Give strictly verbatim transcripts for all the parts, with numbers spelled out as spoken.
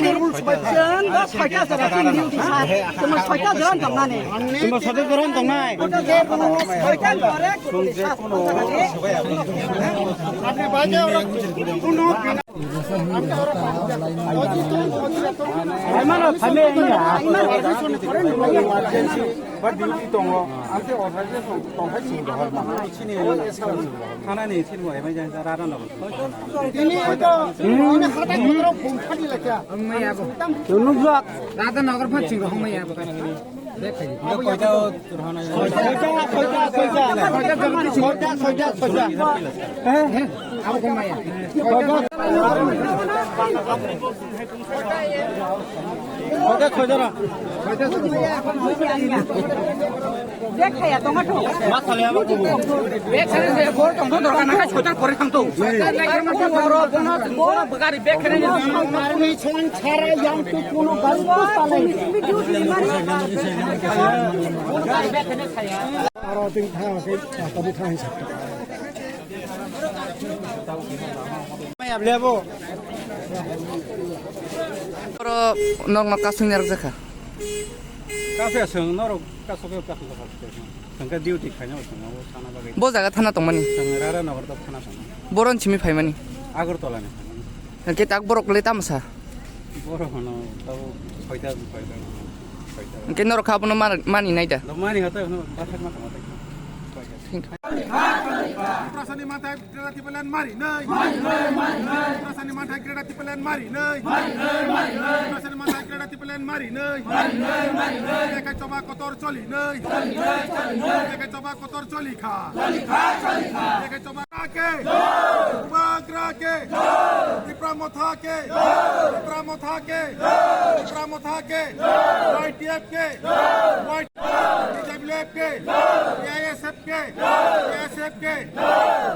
tongmani. Chwng do soita jora chini duty sa. Chwng soita jora tongnani. Chwng soita jora tongnai. Soita jora tongnai. Ba duty tongo, ang khe organization tongthai sini rohor ma. Sini thanani sini bo emergency rara no. Tini ito, ini hata kotoro bum phadi lakha. Ang mai abo. Nukjak. Rata nagar phan sing rohor mai abo. Koita rohana. Koita, koita, koita. Koita, koita, koita. Eh? Abo kong mai. Koita. Bag khaya tongma tho. Bag khaya tongma tho, dorkar na, soitar pore thang tho. Bag khaya tongma tho, bwkari bag khaya tongma tho. Aro ting thang, ting thang, ting thang. Maya blebo. Oro nok nok kasung nyak jakha. Kafe asung norok kasok kasok jakha. Tangka duty khaina asung abo thana bagwi. Bo jaga thana tongmani. Tang rara nagar to thana tong. Boron chimi phaimani. Agartala ni phaimani. Hingke tak borok le tamsa. Borok hono tabo soita soita. Hingke norok abono mani nai da. Mani hata hono bathak ma tong. Thank you. Tiprasani manthai Greater Tipraland mari nai. Tiprasani manthai Greater Tipraland mari nai. Tiprasani manthai Greater Tipraland mari nai. Bekai choba kotor choli nai. Bekai choba kotor choli kha. Bekai choba ke. Bubagra ke. Tipra Motha ke. Tipra Motha ke. Tipra Motha ke. Y T F ke. Y T F. K, A S F K, A S F K.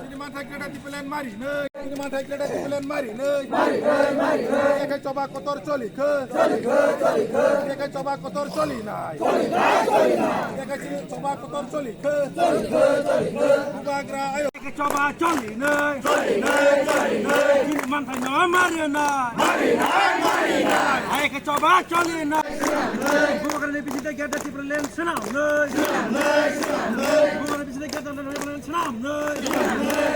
Chini manthai Greater Tipraland mari nai, chini manthai Greater Tipraland mari nai. Mari nai, mari nai. Eke choba kotor choli khe. Choli khe, choli khe. Eke choba kotor choli nai. Choli nai, choli nai. Eke chini choba kotor choli khe. Choli khe, choli khe. Bubagra ayo. Eke choba choli nai. Choli nai, choli nai. Chini manthai no mari nai. Mari nai, mari nai. Eke choba choli nai. Bubagra ni bising twi Greater Tipraland swnam nai. Swnam nai, swnam nai. Bubagra ni bising twi Greater Tipraland swnam nai.